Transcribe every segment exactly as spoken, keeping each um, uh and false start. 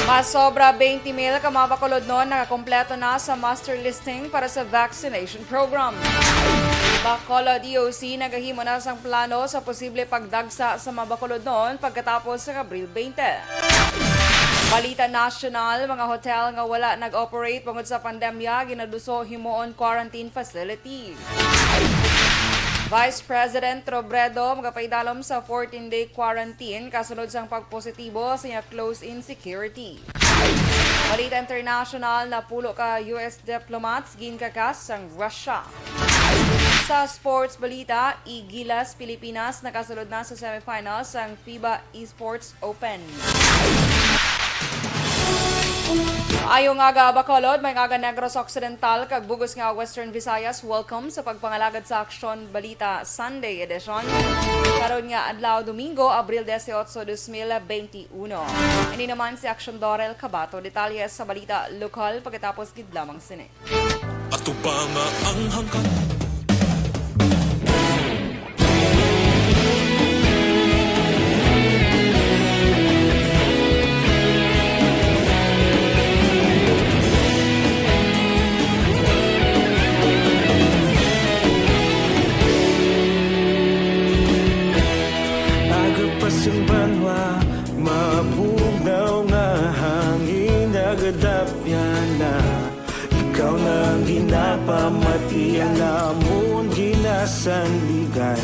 Mas sobra twenty mil ka mga Bacolodnon nakakompleto na sa muster listing para sa vaccination program. Bacolod E O C nagahimo na sang plano sa posible pagdagsa sa mga Bacolodnon pagkatapos sa Abril twenty. Balita nasyonal, mga hotel nga wala nag-operate tungod sa pandemya, ginaduso himoon quarantine facility. Vice President Robredo magapaidalom sa fourteen-day quarantine kasunod sang pagpositibo sa iya close-in security. Balita international, napulo ka U S diplomats ginkakas sang Russia. Sa sports balita, Gilas Pilipinas nakasulod na sa semifinals sang FIBA Esports Open. Maayong aga, Bacolod, maayong aga, Negros Occidental, kag bug-os nga Western Visayas. Welcome sa pagpangalagad sa Aksyon Balita Sunday Edition. Karon nga adlaw, Domingo, Abril dieciocho, dos mil veintiuno. Ini naman si Aksyon Dorel Cabato. Detalye sa balita lokal pagkatapos gid lamang sini. Atubanga ang hangkat. Aga pa sang banwa, mabugnaw nga hangin nagadapyan na. Ikaw na ang ginapamati, ang amon ginasandigan.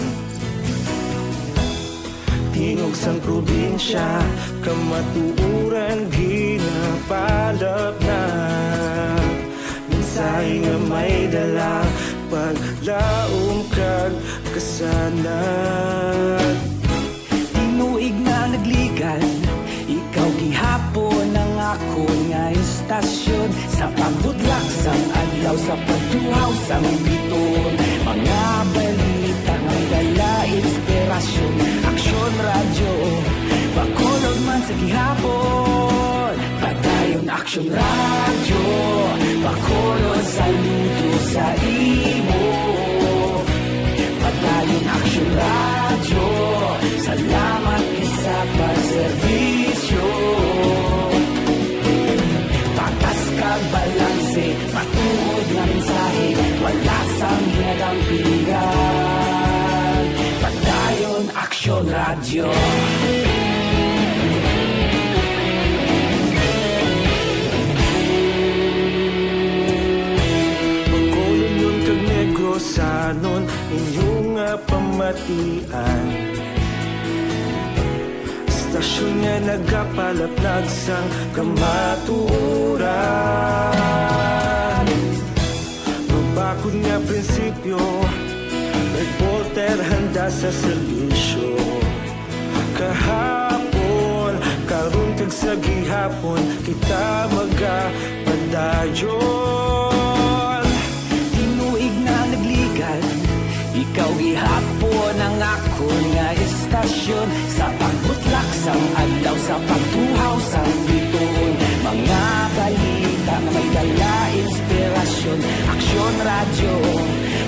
Tingog sang probinsya, kamatuoran ginapalapnag. Mensahe nga may dala, paglaom kag kasanag. Tinuig na nagligal, ikaw gihapon ang akon nga istasyon. Sa pagbutlak sang adlaw, sa pagtuhaw sang biton, mga balita nga may dala inspirasyon. Aksyon Radyo, Bacolod man sa gihapon. Padayon Aksyon Radyo, Bacolod, saludo sa imo. Padayon Aksyon Radyo, salamat gid sa pagserbisyo. Patas kag balanse, matuod nga mensahe, wala sang ginadampigan. Padayon Aksyon Radyo. Bacolodnon kag Negrosanon, inyo nga pamatian. Istasyon nga nagapalaplag sang kamatuoran. Mabakod nga prinsipyo, reporter handa sa serbisyo. Kahapon, karon kag sa gihapon, kita magapadayon. Tinuig na nagligal, ikaw gihapon ang akon nga istasyon. Sa pagbutlak sang adlaw, sa pagtuhaw sang biton, mga balita nga may dala inspirasyon. Aksyon Radyo,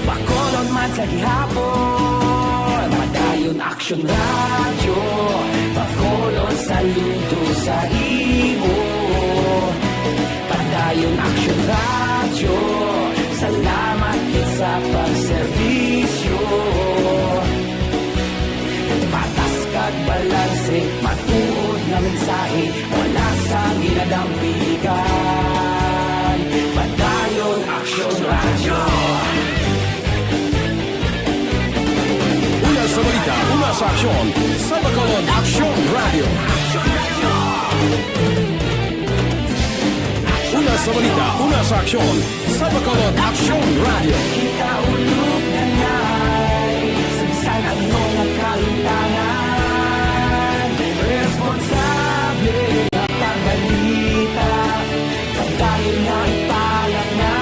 Bacolod man sa gihapon. Padayon Aksyon Radyo, Bacolod, saludo sa imo. Padayon Aksyon Radyo, salamat gid sa pagserbisyo. Patas kag balanse, matuod nga mensahe, wala sang ginadampigan. Padayon Aksyon Radyo. Una sa balita, una sa aksyon, sa Bacolod Aksyon Radyo. Una sa balita, una sa aksyon, sa Bacolod Aksyon Radyo. Kita ulog na nay, sa bisan ano nga kahimtangan, responsable nga pagbalita, pagdayon nga ipalangnan,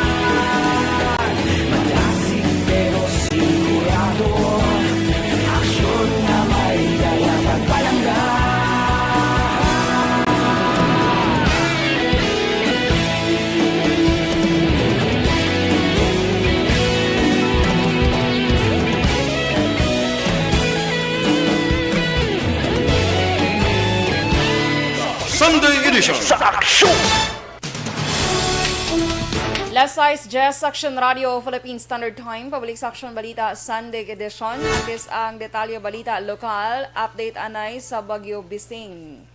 malasig pero sigurado, aksyon nga may dala pagpalangga. Sa aksyon! Las sais diyes, Aksyon Radio, Philippine Standard Time, pabalik sa Aksyon Balita, Sunday edition. Antes ang detalye balita lokal, update anay sa Bagyo Bising.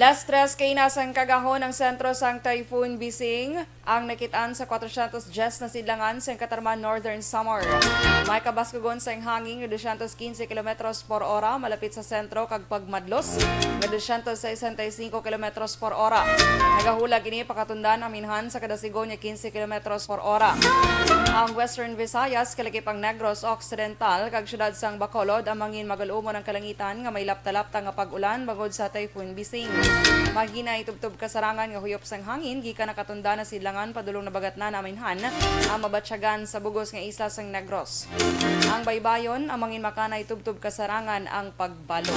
Las tres kaina sang kagahon ang sentro sang Typhoon Bising. Ang nakit-an sa kwatrocientos diyes na sidlangan sa Catarman, Northern Samar. May kabaskugon sa hangin nga doscientos quince kilometros por hora malapit sa sentro kag pagmadlos nga doscientos sesenta y cinco kilometros por hora. Nagahulag ini pakatundan ang minhan sa kada sigon nga quince kilometros por hora. Ang Western Visayas, kalakip ang Negros Occidental kag siyudad sang Bacolod ang mangin magalumon ang kalangitan nga may lapta-lapta nga pag-ulan bangod sa Typhoon Bising. Mahinay tubtob kasarangan nga huyop sang hangin gikan nakatundan na sidlangan padulong nabagatnan aminhan ang mabatyagan sa bugos nga isla sang Negros. Ang baybayon ang mangin makanay tubtob kasarangan ang pagbalo.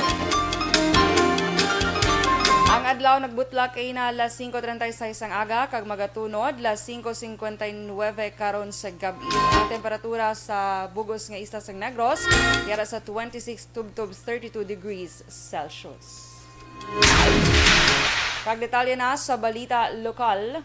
Ang adlaw nagbutlak kaina las singko treinta y seis ang aga kag magatunod las singko singkwenta y nuwebe karon sa gab-i. Ang temperatura sa bugos nga isla sang Negros yara sa twenty-six tubtob thirty-two degrees Celsius. Kag detalye na sa balita lokal.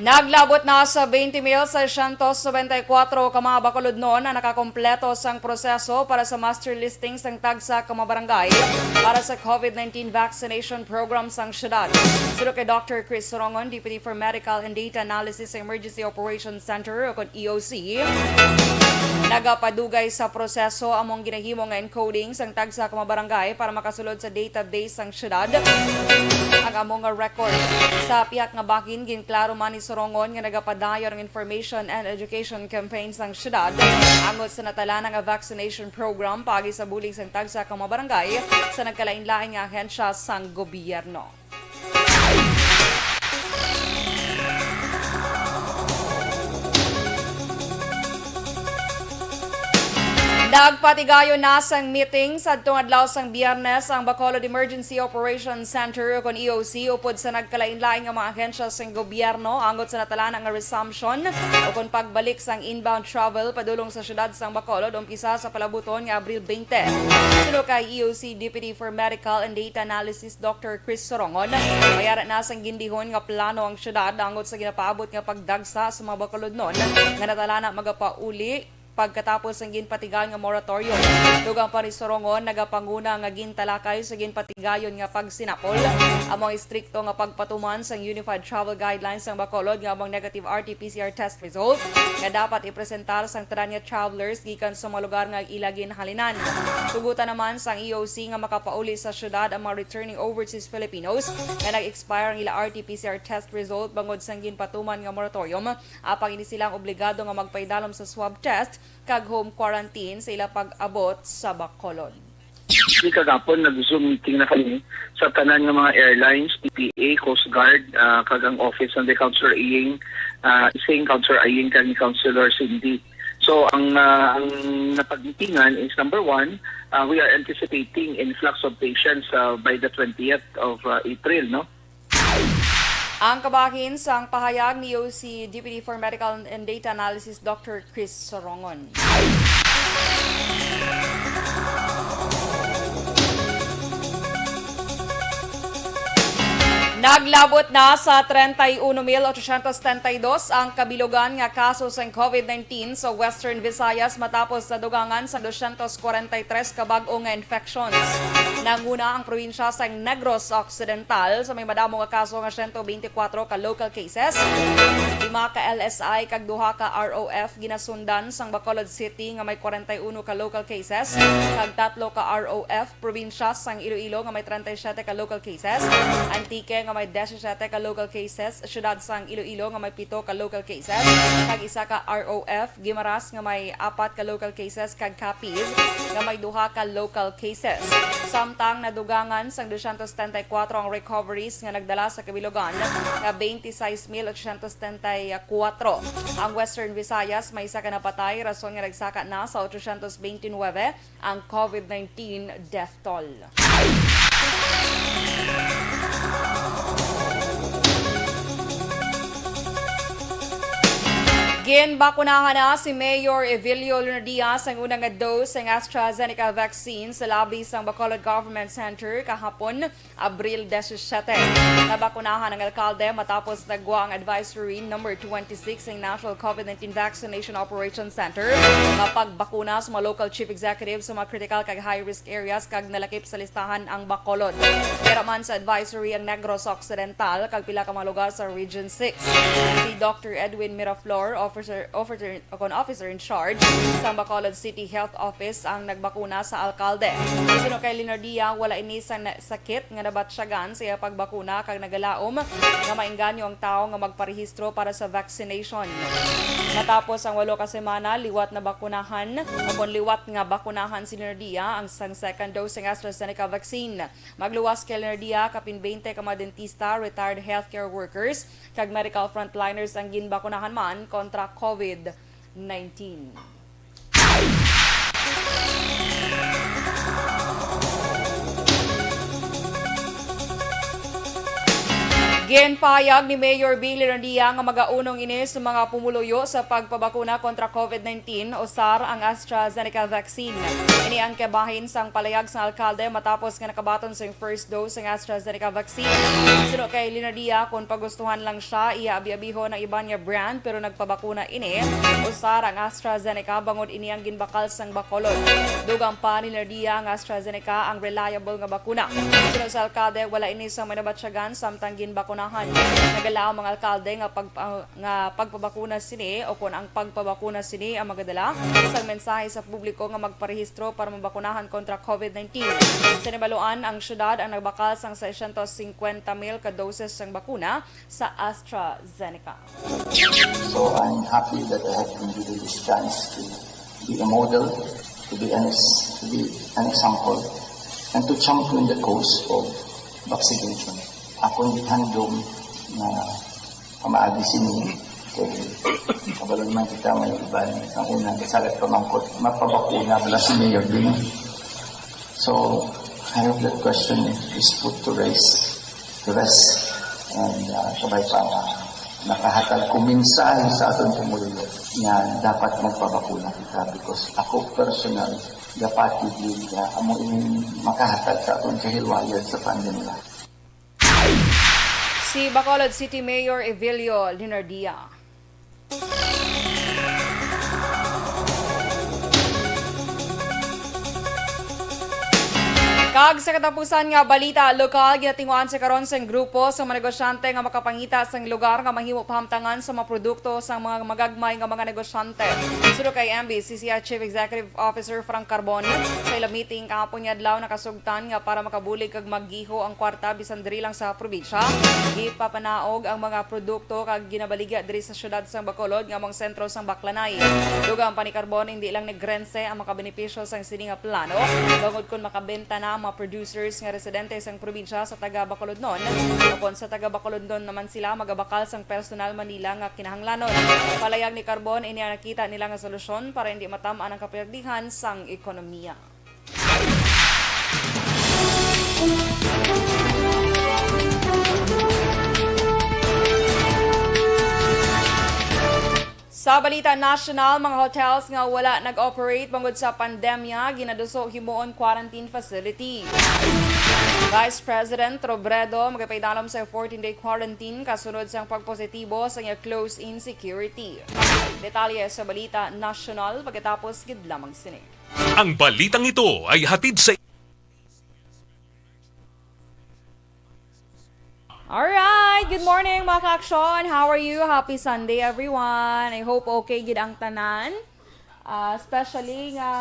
Naglabot na sa twenty mil seiscientos noventa y cuatro ka mga Bacolodnon ang nakakompleto sang proseso para sa master listing sang tagsa ka mga barangay para sa COVID nineteen vaccination program sang syudad. Suno kay Doctor Chris Sorongon, Deputy for Medical and Data Analysis sa Emergency Operations Center, ukon E O C, nagapadugay sa proseso among ginahimo nga encoding sang tagsa ka mga barangay para makasulod sa database sang syudad ang amo nga record. Sa pihak nga bahin, ginklaro man ni Sorongon nga nagapadayon ang information and education campaign sang syudad angot sa natalana nga vaccination program paagi sa bulig sang tagsa ka mga barangay sa nagkalainlain nga ahensya sang gobyerno. Nagpatigayon na sang meeting sadtong adlaw sang Biyernes ang Bacolod Emergency Operations Center, ukon E O C, upod sa nagkalainlain nga mga ahensya sang gobyerno angot sa natalana nga resumption ukon pagbalik sang inbound travel padulong sa siyudad sang Bacolod umpisa sa palabuton nga Abril twenty. Suno kay E O C Deputy for Medical and Data Analysis Doctor Chris Sorongon, may ara na sang gindihon nga plano ang syudad angot sa ginapaabot nga pagdagsa sa mga Bacolodnon nga natalana magapauli pagkatapos sang ginpatigayon nga moratorium. Dugang pa ni Sorongon, nagapanguna nga gintalakay sa ginpatigayon nga pagsinapol amo ang istrikto nga pagpatuman sang Unified Travel Guidelines sang Bacolod nga amo ang negative R T P C R test result nga dapat ipresentar sang tanan nga travelers gikan sa mga lugar nga ila ginhalinan. Tugutan naman sang E O C nga makapauli sa syudad ang mga returning overseas Filipinos nga nag-expire ang ila R T P C R test result bangod sang ginpatuman nga moratorium, apang hindi sila ang obligado nga magpaidalom sa swab test kag home quarantine sa ila pag-abot sa Bacolod. Di kagapon, nag-Zoom meeting na kami sa tanan nga mga airlines, T P A, Coast Guard, ah, kag ang office ng Councilor Iying, ah, Ising, Councilor Iying, kag ni Councilor Cindy. So, ang, ah, ang napagmitingan is, number one, ah, we are anticipating influx of patients, ah, by the twentieth of, ah, April, no? Ang kabahin sang pahayag ni E O C Deputy for Medical and Data Analysis, Doctor Chris Sorongon. Naglabot na sa treinta y uno mil ochocientos setenta y dos ang kabilugan nga kaso sang COVID nineteen sa Western Visayas matapos nadugangan sa doscientos kwarenta y tres ka bag-o nga infections. Nanguna ang probinsya sang Negros Occidental sa may madamo nga kaso nga siyento beintikwatro ka local cases, lima ka L S I kag duha ka R O F. Ginasundan sang Bacolod City nga may kwarenta y uno ka local cases kag tatlo ka R O F. Probinsya sang Iloilo nga may treinta y siete ka local cases, Antique nga may disisyete ka local cases, siyudad sang Iloilo nga may pito ka local cases, kag isa ka R O F, Guimaras nga may apat ka local cases, kag Capiz nga may duha ka local cases. Samtang nadugangan sang doscientos setenta y cuatro ang recoveries nga nagdala sa kabilugan nga twenty-six mil ochocientos setenta y cuatro. Ang Western Visayas may isa ka napatay, rason nga nagsaka na sa ochocientos veintinuebe ang COVID nineteen death toll. Ginbakunahan na si Mayor Evilio Lunardia sang una nga dose sang AstraZeneca vaccine sa lobby sang Bacolod Government Center kahapon, Abril disisiete. Nabakunahan ang alkalde matapos naggwa ang Advisory Number twenty-six sang National COVID nineteen Vaccination Operation Center nga pagbakuna sa mga local chief executive sa mga critical kag high-risk areas kag nalakip sa listahan ang Bacolod. Yara man sa advisory ang Negros Occidental kag pila ka mga lugar sa Region six. Si Doctor Edwin Miraflor, officer, officer, o kon officer in charge sang Bacolod City Health Office, ang nagbakuna sa alkalde. Suno kay Leonardia, wala ini sa na-, sakit nga nabatyagan sa iya pagbakuna kag nagalaom nga maengganyo ang tawo nga magparehistro para sa vaccination. Matapos ang walo ka semana, liwat na bakunahan, o kon liwat nga bakunahan si Leonardia ang sang second dose sang AstraZeneca vaccine. Magluwas kay Leonardia, kapin twenty ka mga dentista, retired healthcare workers, kag medical frontliners ang ginbakunahan man kontra COVID nineteen. Ginpahayag ni Mayor Bing Leonardia nga magaunong ini sa mga pumuluyo sa pagpabakuna kontra COVID nineteen, usar ang AstraZeneca vaccine. Ini ang kabahin sang palayag sang alkalde matapos nga nakabaton sang first dose sang AstraZeneca vaccine. Suno kay Leonardia, kung pagustuhan lang siya, iya abi-abihon ang iban nga brand, pero nagpabakuna ini. Usar ang AstraZeneca bangod ini ang ginbakal sang Bacolod. Dugang pa ni Leonardia, ang AstraZeneca ang reliable nga bakuna. Suno sa alkalde, wala ini sa may nabatyagan samtang ginbakunahan. Nagalaom ang alkalde nga pagpa-, nga pagpabakuna sini o kon ang pagpabakuna sini ang magadala sang mensahe sa publiko nga magparehistro para mabakunahan kontra COVID nineteen. Sa nabaluan, ang syudad ang nagbakal sang seiscientos cincuenta mil ka doses sang bakuna sa AstraZeneca. So I'm happy that I have been given this chance to be a model, to be an ex-, to be an example, and to champion the cause of vaccination. Akong gihandom na pamaagi sini, kay kabalo naman kita may iban ang una, sagat pamangkot, mapabakuna bala si Mayor Bing. So, I hope that question is put to rest, to rest. And, uh, kabay pa nga nakahatag ko mensahe sa aton pumuluyo nga dapat magpabakuna kita, because ako personal, gapati gid nga amo ini makahatag sa aton kahilwayan sa pandemya. Si Bacolod City Mayor Evilio Leonardia. Kag sa katapusan nga balita lokal, ginatinguhaan sa karon sang grupo sa mga negosyante nga makapangita sang lugar nga mahimo pahamtangan sa mga produkto sang mga magagmay nga mga negosyante. Suno kay M B C C I Chief Executive Officer Frank Carbon, sa ila meeting kahapon nga adlaw, nakasugtan nga para makabulig kag maggiho ang kwarta bisan diri lang sa probinsya, gipapanaog ang mga produkto kag ginabaligya diri sa siyudad sang Bacolod nga among sentro sang baklanay. Dugang pa ni Carbon, hindi lang Negrense ang makabenepisyo sang sini nga plano, bangod kon makabenta na ang mga producers nga residente sang probinsya sa taga Bacolodnon, o kon sa taga Bacolodnon naman sila magabakal sang personal man nila nga kinahanglanon. Palayag ni Carbon, ini ang nakita nila nga solusyon para hindi matam-an ang kaperdihan sang ekonomiya. Sa balita nasyonal, mga hotels nga wala nag-operate bangod sa pandemya, ginaduso himuon quarantine facility. Vice President Robredo magapaidalom sa fourteen-day quarantine kasunod sang pagpositibo sa iya close-in security. Detalye sa balita nasyonal pagkatapos gid lamang sini. Ang balitang ito ay hatid sa Alright, good morning, mga ka-aksyon. How are you? Happy Sunday, everyone. I hope okay gid ang tanan. Ah, especially nga,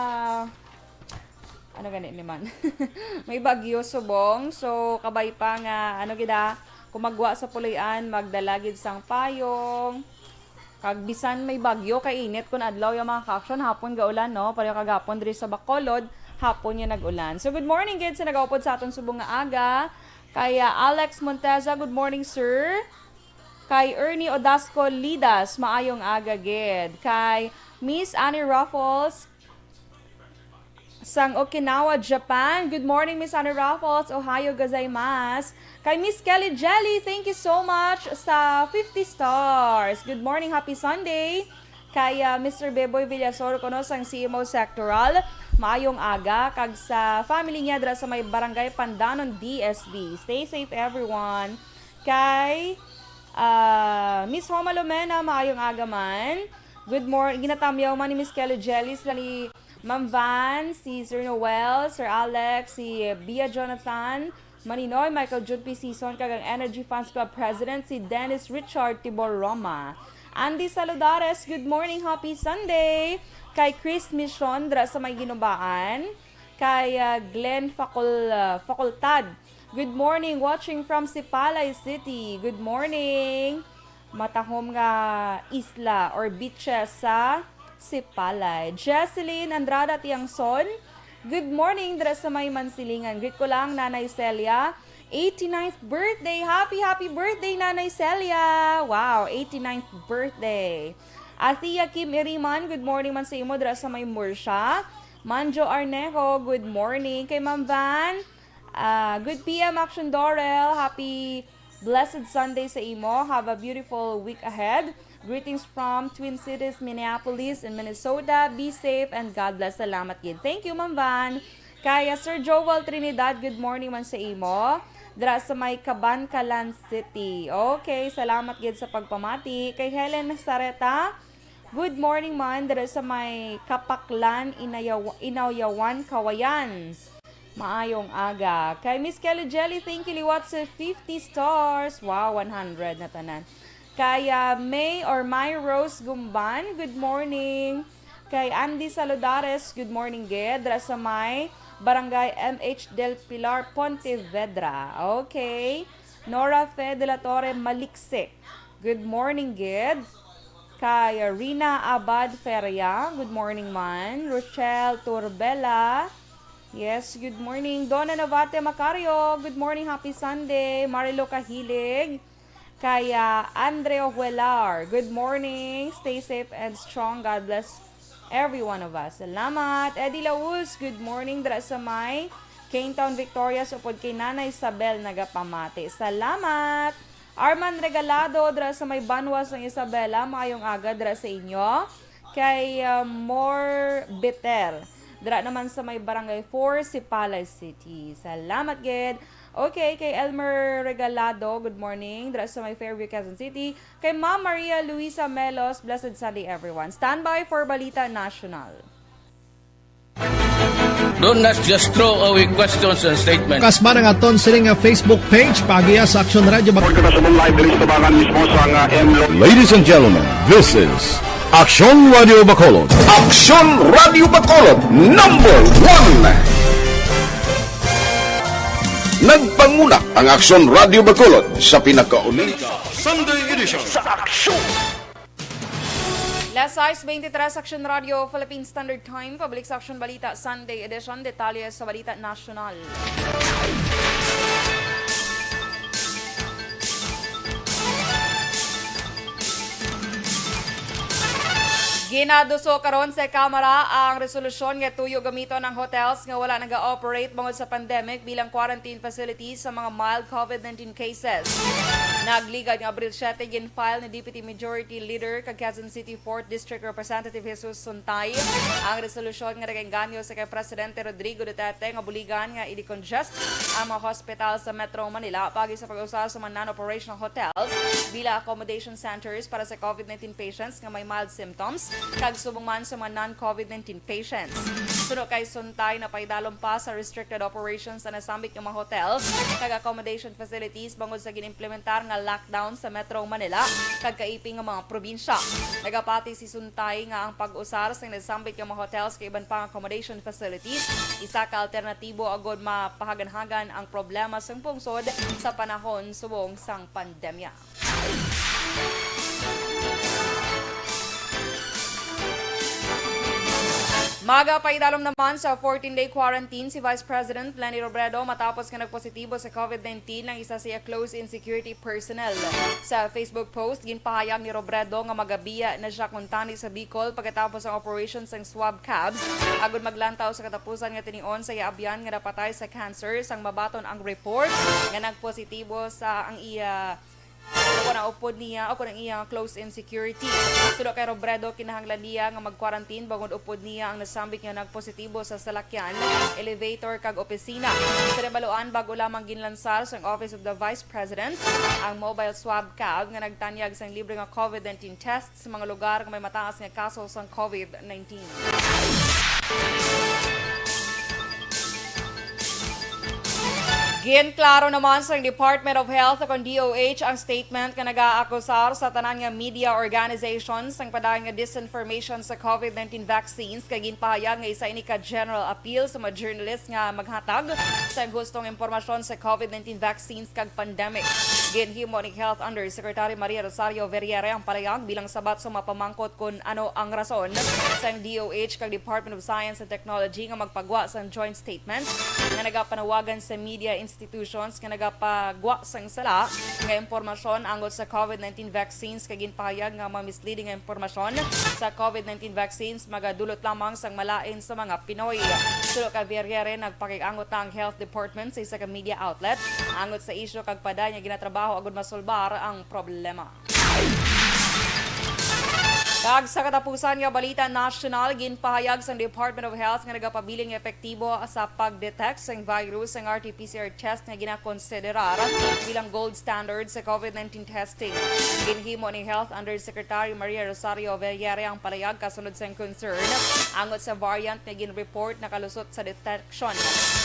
ano gani ni man? May bagyo subong. So, kabay pa nga, ano gid, ah, kung magwa sa puloy-an, magdala gid sang payong. Kag bisan may bagyo, kay init kun adlaw ya, mga ka-aksyon, hapon gaulan, no? Pareho kagapon diri sa Bacolod, hapon ya nag-ulan. So, good morning gid sa nagaupod sa aton subong nga aga. Kay, ah, Alex Monteza, good morning, sir. Kay Ernie Odasco Lidas, maayong aga gid. Kay Miss Annie Raffles, sang Okinawa, Japan. Good morning, Miss Annie Raffles. Ohayo gozaimasu. Kay Miss Kelly Jelly, thank you so much sa fifty stars. Good morning, happy Sunday. Kay, ah, Mister Beboy Villasor kuno sang C M O Sectoral, maayong aga, kag sa family niya dira sa may Barangay Pandanon D S B. Stay safe, everyone. Kay, ah, Miss Homa Lumena, maayong aga man. Good morning. Ginatamyaw man ni Miss Kelly Jelly sila ni Ma'am Van, si Sir Noel, Sir Alex, si Bia Jonathan, Maninoy, Michael Jun P. Season, kag ang Energy Fans Club President, si Dennis Richard Tibor Roma. Andy Saludares, good morning, happy Sunday. Kay Chris Mission, dira sa may Ginubaan. Kay, ah, Glenn Facul-, ah, Facultad, good morning, watching from Sipalay City. Good morning. Matahom nga isla or beaches sa Sipalay. Jesseline Andrada Tiangson, good morning, dira sa may Mansilingan. Greet ko lang, Nanay Celia. Eighty-ninth birthday. Happy, happy birthday, Nanay Celia. Wow, eighty-ninth birthday. Athea Kim Iriman, good morning man sa imo, dira sa may Murcia. Manjo Arnejo, good morning. Kay Ma'am Van, ah, good P M Action Dorel. Happy blessed Sunday sa imo. Have a beautiful week ahead. Greetings from Twin Cities, Minneapolis, and Minnesota. Be safe and God bless. Salamat gid. Thank you, Ma'am Van. Kaya Sir Joel Trinidad, good morning man sa imo. Dira sa may Kabankalan City. Okay, salamat gid sa pagpamati. Kay Helen Sareta, good morning man. Dira sa may Kapaklan, Inayaw-, Inauyawan, Kawayan. Maayong aga. Kay Miss Kelly Jelly, thank you liwat sa fifty stars. Wow, one hundred na tanan. Kay, ah, May or May Rose Gumban, good morning. Kay Andy Saludares, good morning gid. Dira sa may Barangay M H Del Pilar, Pontevedra. Okay. Nora Fe de la Torre Maliksik, good morning gid. Kay Rina Abad Feria, good morning man. Rochelle Turbela, yes, good morning. Donna Navate Macario, good morning, happy Sunday. Marilo Kahilig, kay, ah, Andre Ojuelar, good morning. Stay safe and strong. God bless every one of us. Salamat. Eddie Laus, good morning. Dira sa may Kingtown, Victorias, upod kay Nanay Isabel nagapamati. Salamat. Arman Regalado, dira sa may Banwa sang Isabela, maayong aga dira sa inyo. Kay, ah, More Beter, dira naman sa may Barangay four, Sipalay City. Salamat gid. Okay, kay Elmer Regalado, good morning. Dira sa may Fairview, Quezon City. Kay Ma'am Maria Luisa Melos, blessed Sunday, everyone. Standby for Balita National. Don't not just throw away questions and statements. Kasma ang aton sini nga Facebook page, paagiha sa Aksyon Radio Bac- Report kita sa live diri sa tubangan mismo sa nga M Lo- Ladies and gentlemen, this is Aksyon Radio Bacolod. Aksyon Radio Bacolod, number one. Nagpanguna ang Aksyon Radio Bacolod sa pinakauli Sunday edition. Sa Aksyon. Las sais beintitrés, Aksyon Radio, Philippine Standard Time. Pabalik sa Aksyon Balita Sunday Edition. Detalye sa balita nasyonal. Ginaduso karon sa Kamara ang resolusyon nga tuyo gamiton ang hotels nga wala naga-operate bangod sa pandemic bilang quarantine facilities sa mga mild COVID nineteen cases. Nagligad nga Abril siete, gin-file ni Deputy Majority Leader kag Quezon City Fourth District Representative Jesus Suntay ang resolusyon nga nagaengganyo sa kay Presidente Rodrigo Duterte nga buligan nga i-decongest ang mga hospital sa Metro Manila paagi sa pag-usar sa mga non-operational hotels bilang accommodation centers para sa COVID nineteen patients nga may mild symptoms kag subong man sa mga non-COVID nineteen patients. Suno kay Suntay, napaidalom pa sa restricted operations ang nasambit nga mga hotels kag accommodation facilities bangod sa ginimplementar nga lockdown sa Metro Manila kag kaiping nga mga probinsya. Nagapati si Suntay nga ang pag-usar sa nasambit nga mga hotels kag iban pang accommodation facilities isa ka alternatibo agud mapahaganhagan ang problema sang pungsod sa panahon subong sang pandemya. Magapaidalom naman sa fourteen-day quarantine si Vice President Leni Robredo matapos nga nagpositibo sa COVID nineteen ang isa sa iya close in security personnel. Sa Facebook post, ginpahayag ni Robredo nga magabiya na siya kuntani sa Bicol pagkatapos ang operation sang swab cabs agud maglantaw sa katapusan nga tinion sa iya abyan nga napatay sa cancer sang mabaton ang report nga nagpositibo sa ang iya Ako na upod niya, ako ang iyang close-in security. Suno kay Robredo, kinahanglan niya nga mag-quarantine bangod upod niya ang nasambit nga nagpositibo sa salakyan, elevator, kag opisina. Sa nabaluan, bago lamang ginlansar sang Office of the Vice President ang mobile swab cab nga nagtanyag sang libre nga COVID nineteen test sa mga lugar nga may mataas nga kaso sang COVID nineteen. Ginklaro naman sang Department of Health o kon D O H ang statement nga nagaakusar sa tanan nga media organizations sang padayon nga disinformation sa COVID nineteen vaccines, kay ginpahayag nga isa ini ka general appeal sa mga journalist nga maghatag sa gustong impormasyon sa COVID nineteen vaccines kag pandemic. Ginhimo ni Health Undersecretary Maria Rosario Verriere ang palayag bilang sabat sa mapamangkot kon ano ang rason sang D O H kag Department of Science and Technology nga magpagwa sang joint statement nga nagapanawagan sa media institutions nga nagapagwa sang sala nga impormasyon angot sa COVID nineteen vaccines, kay ginpahayag nga mga misleading nga impormasyon sa COVID nineteen vaccines magadulot lamang sang malain sa mga Pinoy. Suno kay Verriere, nagpakiangot na ang Health Department sa isa ka media outlet angot sa isyu kag padayon nga ginatrabaho agud masulbar ang problema. Kag sa katapusan nga balita nasyonal, ginpahayag sang Department of Health nga nagapabilin nga epektibo sa pag-detect sang virus ang R T P C R test nga ginakonsiderar bilang gold standard sa COVID nineteen testing. Ginhimo ni Health Undersecretary Maria Rosario Verriere ang palayag kasunod sang concern angot sa variant nga gin-report nakalusot sa detection.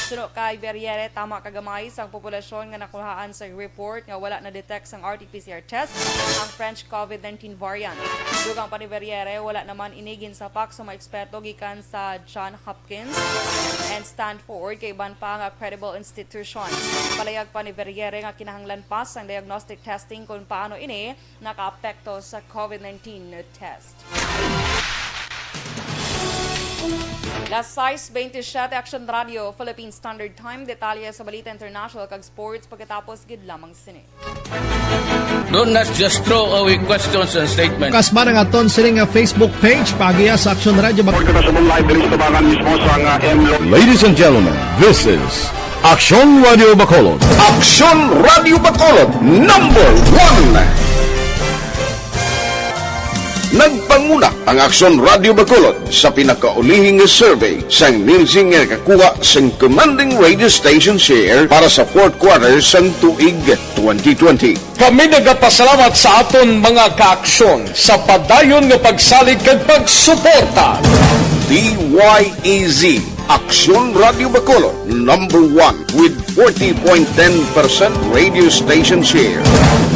Suno kay Verriere, tama ka gamay sang populasyon nga nakuhaan sa report nga wala na-detect sang R T P C R test ang French COVID nineteen variant. Dugang pa ni Verriere, wala naman ini ginsapak sa mga eksperto gikan sa John Hopkins and Stanford kag iban pa nga credible institutions. Palayag pa ni Verriere nga kinahanglan pa sang diagnostic testing kung paano ini nakaapekto sa COVID nineteen test. Las sais bentisiete, Action Radio Philippine Standard Time. Detalye sa balita international kag sports pagkatapos gid lamang sini. Do not just throw away questions and statements. Kasba na nga ton sini nga Facebook page, paagiya sa Action Radio Bacolod. Report na sa live diri sa tabangan mismo sa nga M Lo- Ladies and gentlemen, this is Action Radio Bacolod. Action Radio Bacolod, number one. Nagpanguna ang Action Radio Bacolod sa pinakaulihi nga survey sang Nielsen nga nakakuha sang commanding radio station share para sa fourth quarter sang tuig twenty twenty. Kami nagapasalamat sa aton mga kaaksyon sa padayon nga pagsalig kag pagsuporta. D Y E Z, Aksyon Radio Bacolod, number one with forty point ten percent radio station share.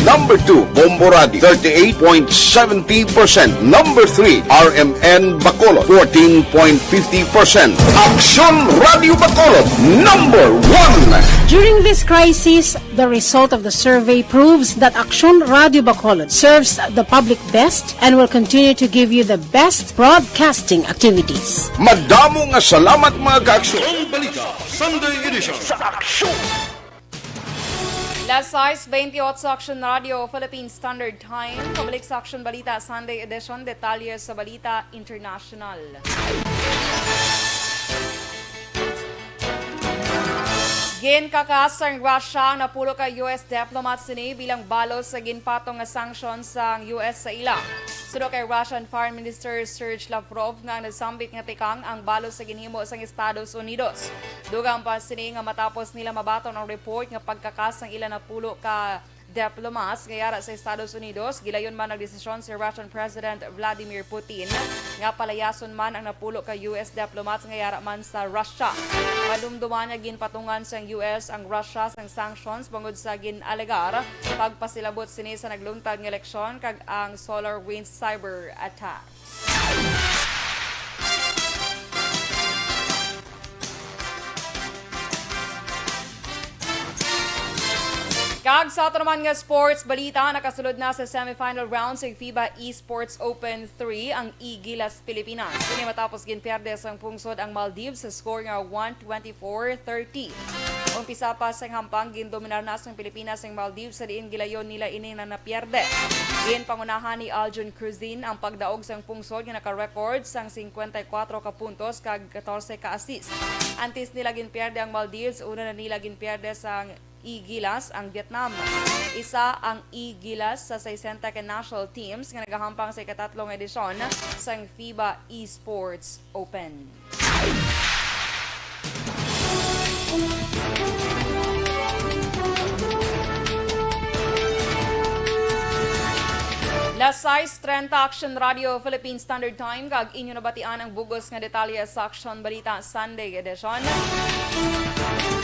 Number two, Bombo Radio, thirty-eight point seventy percent. Number three, R M N Bacolod, fourteen point fifty percent. Aksyon Radio Bacolod, number one. During this crisis, the result of the survey proves that Aksyon Radio Bacolod serves the public best and will continue to give you the best broadcasting activities. Madamo nga salamat, mga kaaksyon. Ang balita, Sunday edition. Sa Aksyon. Las sais bentiocho, Action Radio Philippine Standard Time. Pabalik sa Action Balita Sunday Edition, detalye sa balita international. Ginkakas sang Russia ang napulo ka U S diplomat sini bilang balos sa ginpatong nga sanction sang U S sa ila. Suno kay Russian Foreign Minister Sergey Lavrov nga ang nasambit nga tikang ang balos sa ginhimo sang Estados Unidos. Dugang pa sini nga matapos nila mabaton ang report nga pagkakas sang ila napulo ka diplomats nga yara sa Estados Unidos, gilayon man ang desisyon si Russian President Vladimir Putin nga palayason man ang napulo ka U S diplomats nga yara man sa Russia. Madumduman nga ginpatungan sang U S ang Russia sang sanctions bangod sa gin-alegar pagpasilabot sini sa nagluntad nga eleksyon kag ang SolarWinds cyber attack. Kag sa ato naman nga sports balita, nakasulod na sa semifinal round sa FIBA Esports Open three ang Egilas Pilipinas. Kini matapos ginpierde sang pungsod ang Maldives sa score nga one twenty-four thirty. Umpisa pa sang hampang, gindominar na sang Pilipinas ang Maldives, sa diin gilayon nila ini na napierde. Ginpangunahan ni Aljun Cruzin ang pagdaog sang pungsod nga naka-record sang singkwenta y kuwatro ka puntos kag katorse ka assist. Antes nila ginpierde ang Maldives, una na nila ginpierde sang E-Gilas ang Vietnam. Isa ang E-Gilas sa sesenta ka national teams nga nagahampang sa ikatatlo nga edisyon sang FIBA Esports Open. Las sais treinta, Aksyon Radio Philippine Standard Time, kag inyo nabatian ang bug-os nga detalye sa Aksyon Balita Sunday Edition.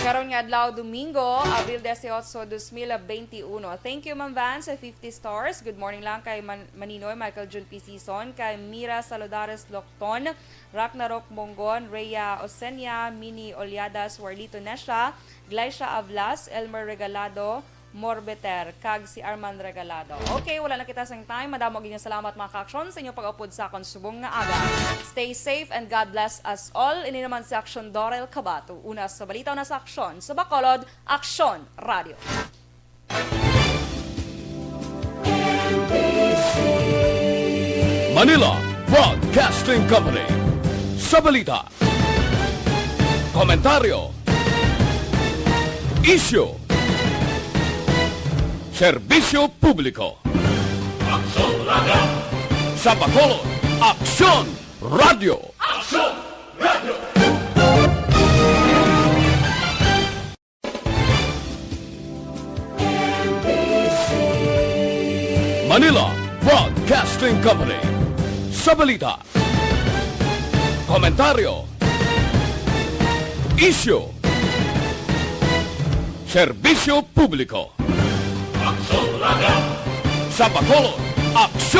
Karon nga adlaw, Domingo, Abril dieciocho, dos mil veintiuno. Thank you, Ma'am Van, sa fifty stars. Good morning lang kay Man-, Maninoy Michael Jun P. Sison, kay Mira Saludares Locton, Ragnarok Mongon, Rhea Osenia, Mini Oliadas, Warlito Nesha, Glycia Avlas, Elmer Regalado, Morbeter, kag si Arman Regalado. Okay, wala na kita sang time. Madamo gid nga salamat, mga ka-aksyon, sa inyong pag-upod sa akon subong nga aga. Stay safe and God bless us all. Ini naman si Aksyon Dorel Cabato. Una sa balita, una sa aksyon. Sa Bacolod, Aksyon Radio. Manila Broadcasting Company. Sa balita, komentaryo, isyu, serbisyo publiko. Aksyon Radio. Sa Bacolod, Aksyon Radio. Aksyon Radio. Manila Broadcasting Company. Sa balita, komentaryo, isyu, serbisyo publiko. Aksyon Radio. Sa Bacolod, Aksyon